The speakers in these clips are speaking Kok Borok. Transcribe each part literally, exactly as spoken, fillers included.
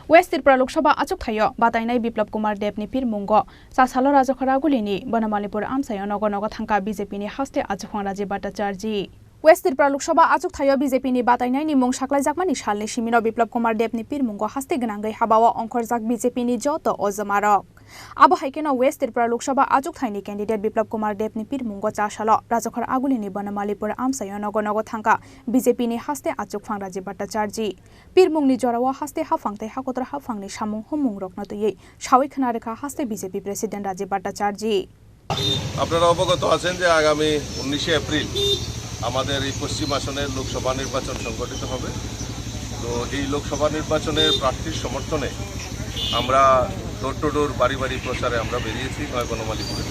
West Tripura Lok Sabha achuk thaio batainai Biplab Kumar Deb ni pirmungo cha salo Rajakhor Aguli ni Bonomalipur amchaio nogo nogo thangkha B J P ni haste achukphang Rajiv Bhattacharjee. West Tripura Lok Sabha achuk thaio B J P ni batainai ni mung saklaijakmani salni simino Biplab Kumar Deb ni pirmungo haste gwnangwi habao ongkhorjak B J P ni joto ojomarok. Abo hai kheno West Tripura Lok Sabha achuk thaini candidate Biplab Kumar Deb ni pirmungo cha salo Rajakhor Aguli ni Bonomalipur amchaio nogo nogo thangkha B J P ni haste achukphang Rajiv Bhattacharjee. Pirmung ni jorao haste haphang tei hakotor haphang ni samung humung rokno twiwi sawi khna rwkha haste B J P president Rajiv Bhattacharjee. আপনারা অবগত আছেন যে আগামী উনিশে এপ্রিল আমাদের এই পশ্চিম আসনের লোকসভা নির্বাচন সংগঠিত হবে। তো এই লোকসভা নির্বাচনের প্রার্থীর সমর্থনে আমরা ডোর টু ডোর, বাড়ি বাড়ি প্রচারে আমরা বেরিয়েছি নয় বনমালীপুরে।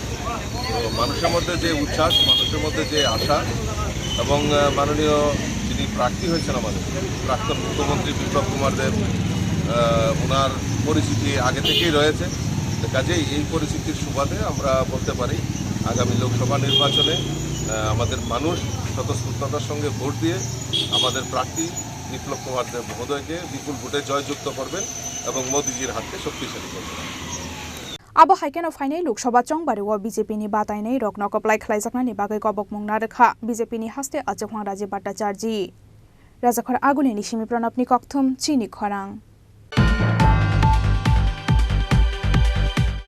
তো মানুষের মধ্যে যে উচ্ছ্বাস, মানুষের মধ্যে যে আশা এবং, আহ, মাননীয় যিনি প্রার্থী হয়েছেন আমাদের, প্রাক্তন মুখ্যমন্ত্রী বিপ্লব কুমার দেব, আহ, ওনার পরিচিতি আগে থেকেই রয়েছে। তো কাজেই এই পরিচিতির সুবাদে আমরা বলতে পারি আগামী লোকসভা নির্বাচনে, আহ, আমাদের মানুষ স্বতঃস্ফূর্ততার সঙ্গে ভোট দিয়ে আমাদের প্রার্থী বিপ্লব কুমার দেব মহোদয়কে বিপুল ভোটে জয়যুক্ত করবেন এবং মোদিজির হাতকে শক্তিশালী করবেন। Abo hai kheno phainai Lok Sabha chongbario B J P ni batainai rokno kwplai khlaijaknani bagwi kobokmung narwkha B J P ni haste achukphang Rajiv Bhattacharjee. Rajakhor Aguli ni simi Pranab ni kokthum chini khorang.